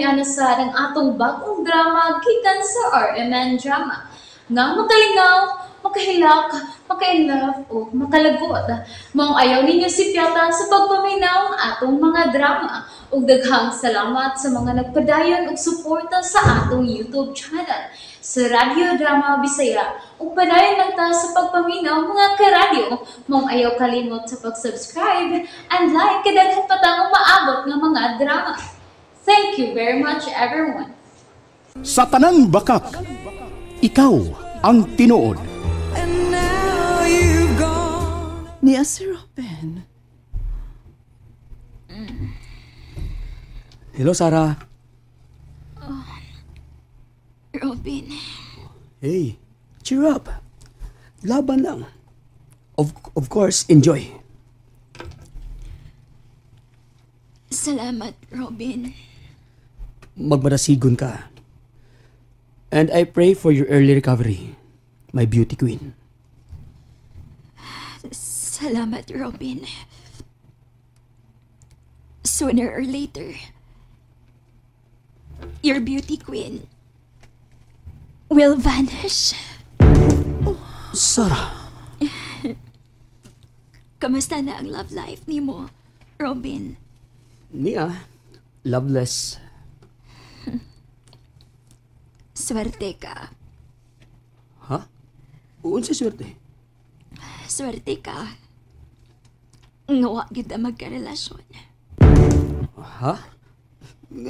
Niana sa ang atong bagong drama gikan sa RMN Drama. Nga makalingaw, makahilak, maka-inlove o makalagot. Maong ayaw ninyo sipyata sa pagpaminaw ang atong mga drama. Ug daghang salamat sa mga nagpadayon og suporta sa atong YouTube channel sa Radyo Drama Bisaya. Ug padayon lang ta sa pagpaminaw mga karadyo. Maong ayaw kalimot sa pag-subscribe and like kay daghan pa tang umaabot nga mga drama. Thank you very much, everyone. Sa tanang bakak, ikaw ang tinuod. And now you've gone. Niya si Robin. Hello, Sarah. Robin. Hey, cheer up. Laban lang. Of course, enjoy. Salamat, Robin. Magmarasigon ka. And I pray for your early recovery, my beauty queen. Salamat, Robin. Sooner or later, your beauty queen will vanish. Sarah. Kamusta na ang love life ni mo, Robin? Niya, loveless. Swerte ka. Ha? Unsa swerte? Swerte ka. Nga wa gyud ta magkarelasyon. Ha?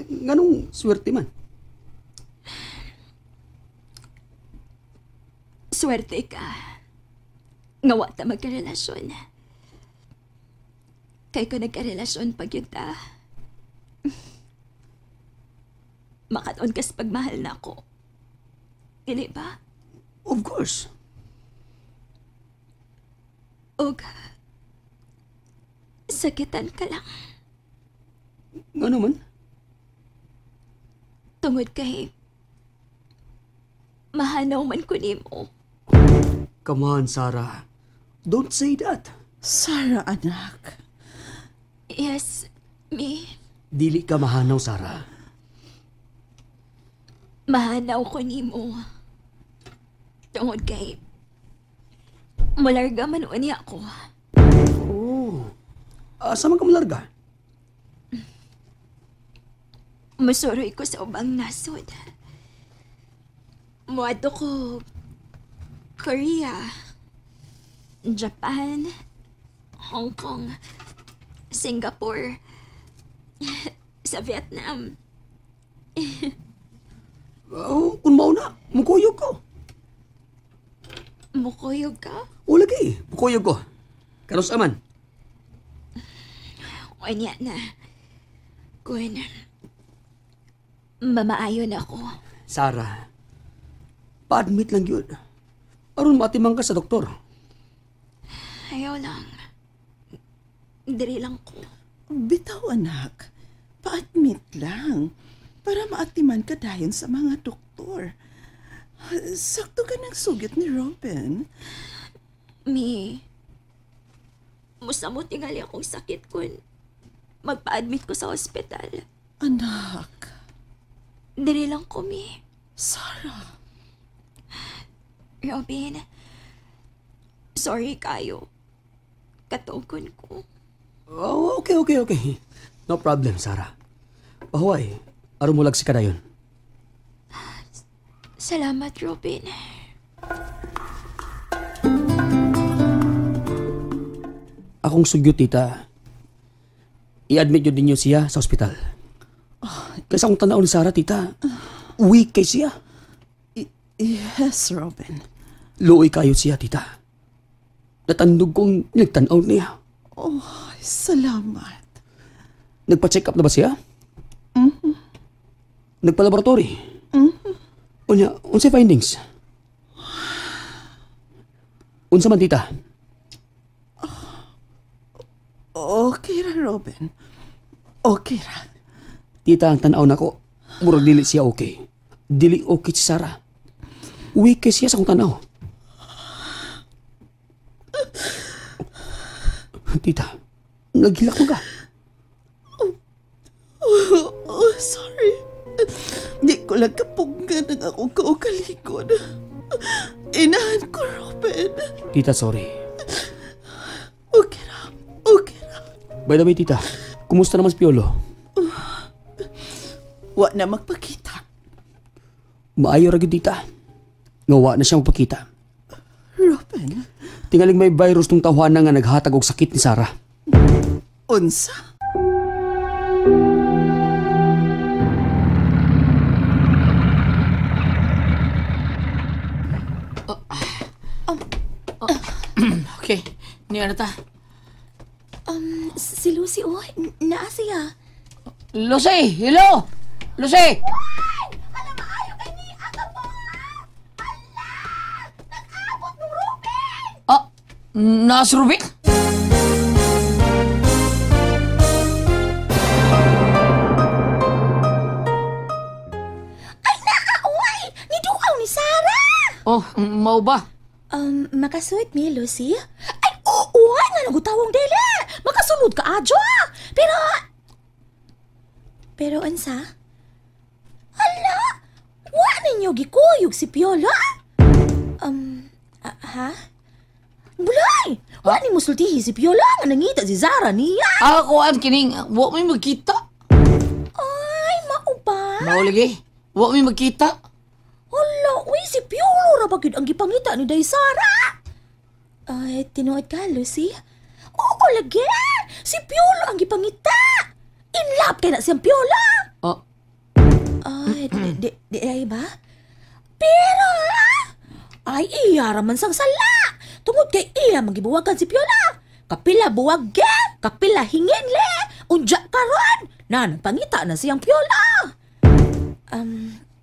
Nganong swerte man? Swerte ka. Nga wa ta magkarelasyon. Kay ko nagkarelasyon pag yun ta. Makatuon kas pagmahal na ako. Dili ba? Of course. Og sakitan ka lang. Ngano man? Tungod kay mahanaw man ko nimo. Come on, Sarah. Don't say that. Sarah, anak. Yes, me. Dili ka mahanaw, Sarah. Mahanaw ko nimo. Tungod kay mularga man unya ako. Oh. Asa man ka mularga? Musuroy ko sa ubang nasod. Muadto ko Korea, Japan, Hong Kong, Singapore, sa Vietnam. Oh, kung mauna, mukuyog ko. Mukuyog ka? O lagi, mukuyog ko. Karos aman. Unya na. Kun, mamaayon ako. Sarah, pa-admit lang yun. Aron matimang ka sa doktor. Ayaw lang. Diri lang ko. Bitaw, anak. Pa-admit lang. Para maatiman ka dayon sa mga doktor. Sakto ka ng sugyot ni Robin. Mi, musamot tingali akong sakit kun magpa-admit ko sa ospital. Anak. Diri lang ko, Mi. Sarah. Robin, sorry kayo. Katugon ko. Oh, okay. No problem, Sarah. Pahuway, aron mo lagsi ka dayon. Salamat, Robin. Akong sugyot, tita. I-admit yun ninyo siya sa ospital. Kaysa akong tanaw ni Sarah, tita, weak kay siya. Yes, Robin. Luoy kayo siya, tita. Natandog kong nagtanaw niya. Oh, salamat. Nagpa-check up na ba siya? Mm-hmm. Nagpa-laboratory? Mm-hmm. Unya, unsay findings? Unsa man, tita? Okay ra, Robin. Okay ra. Tita, ang tanaw nako, murag dili siya okay. Dili okay si Sarah. Weak kay siya sa akong tanaw. Tita, naghilak mo ka. Oh, sorry. Ako lang kapugnan ang akong kaugalingon. Inahan ko, Robin. Tita, sorry. Okay ra. Okay ra. By the way, tita, kumusta naman si Piolo? Wa na magpakita. Maayo ra gyud, tita. Nga wa na siya magpakita. Robin? Tingaling may virus tong tawhana nga naghatag og sakit ni Sarah. Unsa? Okay, niya na ta. Si Lucy, oh, naa siya. Lucy! Hello! Lucy! Hala, maayo kay ni aga pa! Hala! Nag-abot ng Ruben! Ah, naa si Ruben? Ay, naa, oy! Niduaw ni Sarah! Oh, mao ba? Makasuot mi, Lucy? Ay, oo, ay, nga nagutawong dili! Makasulod ka, adyo! Pero unsa? Hala! Wa ninyo gikuyog si Piolo? Ha? Bulay! Wa ni musultihi si Piolo nga nangita si Zara niya! Ako ang kining, wa may magkita. Ay, mao ba? Mao lagi, wa may magkita. Hala, uy, si Piolo ra ba gyud ang gipangita ni Day Sara? Ay, tinuod ka, Lucy? Oo, lagi! Si Piolo ang gipangita! In love kay na siyang Piolo! Oh. Ay, di ay ba? Pero, ay, iya raman sang sala! Tungod kay iya magibuwagan si Piolo! Kapila buwag ge! Kapila hingin le! Unja karon! Na, nagpangita na siyang Piolo!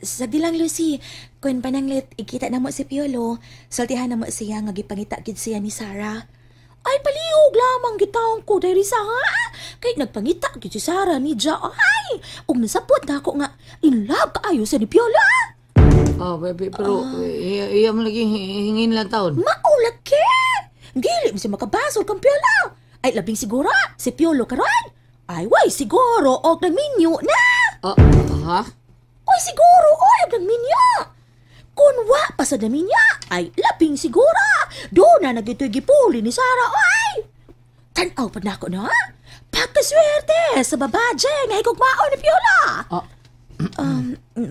Sabi lang, Lucy, kung pananglit, ikita na mo si Piolo, sultihan na mo siya nga gipangita gid siya ni Sarah. Ay, palihog lamang gitawong ko diri sa ha? Kay nagpangita gid si Sarah ni Ja. Ay, ug nasabot na ako nga in love kaayo sa ni Piolo. Oh, baby, pero iya mo lagi hingin lang taon. Maulaki! Dili mo siya makabasol kang Piolo. Ay, labing siguro, si Piolo karon. Ay, way, siguro, og nagminyo na. Ha? Oy, siguro, oy, og nagminyo. Kung wa pa sa naminya, ay labing siguro. Doon na nagito'y gipuli ni Sarah, oy. Tanaw pa na ako, no? Pagkaswerte sa babae nga higugmaon ni Piolo.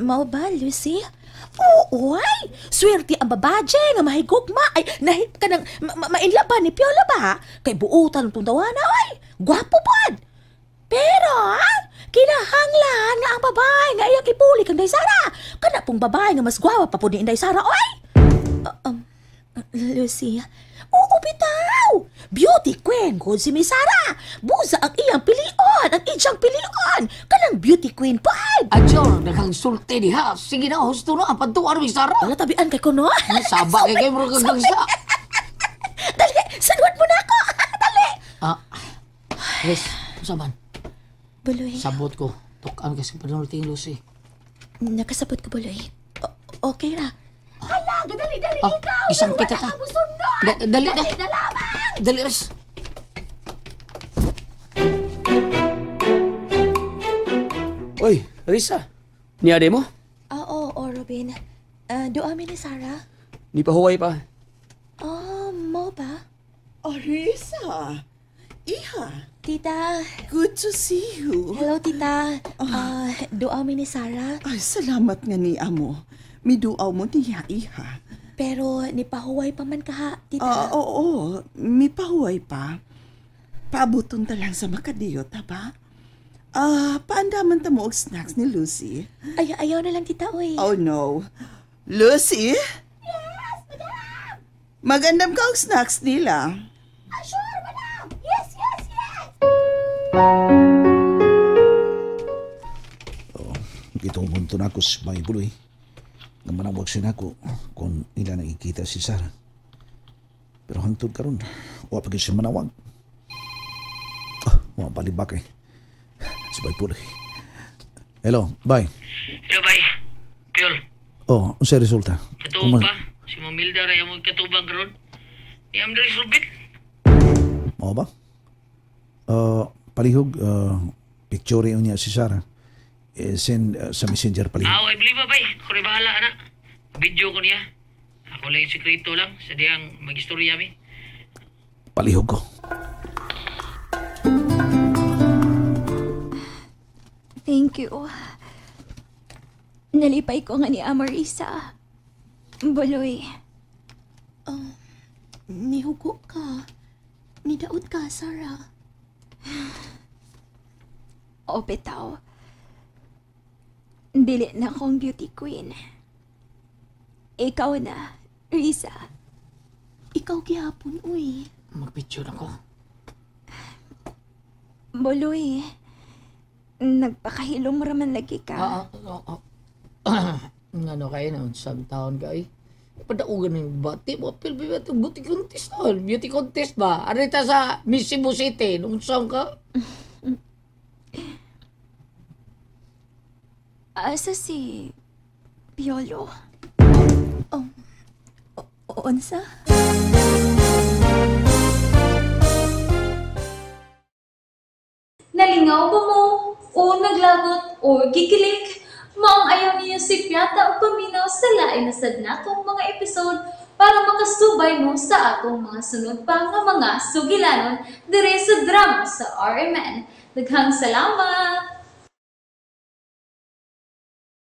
Mao ba, Lucy? Oo, ay! Swerte ang babae nga mahigugma. Ay, nahip ka ng mainlaban ni Piolo ba? Kay buutan ng tundawana, ay! Gwapo pod! Pero, kinahanglan nga ang babae nga iyang ipuli kang Day Sara. Kana pong babae nga mas gwawa pa po ni Inday Sara, oy! Lucy, oo, bitaw! Beauty queen kung si Miss Sara. Busa ang iyang pilion, ang iyang pilion. Kanang beauty queen pod! Adyo, daghang sulti diha. Sige na, husto na. Pantuan, Miss Sara. Wala tabian kay kuno. Saba kay kay murag gagsa. Dali, sanuan mo na ako. Dali. Yes, unsa man? Buloy. Sabot ko. Tukan kasi panulti yung Lucy. Nakasabot ko, Buloy. Okay ra. Hala, dali, dali, ikaw. Isang kita ta. Dali na. Dali na lamang. Dali, res. Oy, Risa. Niya mo? Oo, oh, Robin. Doa mi ni Sarah. Di pa huway pa. Oh, mo ba? Oh, Risa. Iha. Tita. Good to see you. Hello, tita. Doa mi ni Sarah. Ay, salamat nga ni amo. Miduaw mo niya, iha. Pero nipahuway pa man kaha, tita. Oo, mipahuway pa. Paabuton ta lang sa makadiyot, ha ba? Paandaman ta mo og snacks ni Lucy. Ay, ayaw na lang, tita, oy. Oh, no. Lucy? Yes, madam! Magandam ka og snacks nila. Sure, madam! Yes, yes, yes! Oh, itong punto na ako sa may buloy. Nga manawag siya nako kung ila nakikita si Sarah. Pero hangtod karon, wa pa gyud siya manawag. Mga palibak eh. Si Bay Puloy. Hello, bye. Hello, bay. Piol. Oh, unsa resulta? Katuo pa. Si Mamilda ra yung katubang karon. Ni Andres Rubin. Mao ba? Palihog, picture niya si Sarah. Send sa messenger palihog. Ah, ay problema bay. Ako rin bahala ana. Video ko niya. Ako lang yung sekreto lang sa diyang mag-istorya mi. Palihog ko. Thank you. Nalipay ko nga ni Amarisa. Buloy. Nihugo ka. Nidaot ka, Sarah. O bitaw. Dili na akong beauty queen. Ikaw na, Risa. Ikaw gihapon, uy. Magpicture ako. Buloy. Nagpakahilom raman lagi ka. Ano kayo na, sa taon ka eh. Padaugan ng bati mo, apil ba ito, beauty contest na. Beauty contest ba? Arita sa Miss Cebu City, nung saan ka? Asa si Piolo? Unsa? Nalingaw ba mo? O naglagot o gikilig? Maong ayaw niyo si Piata o paminaw sa lain na sad natong mga episode para makasubay mo sa atong mga sunod pa nga mga sugilanon dire sa drama sa RMN. Daghang salamat!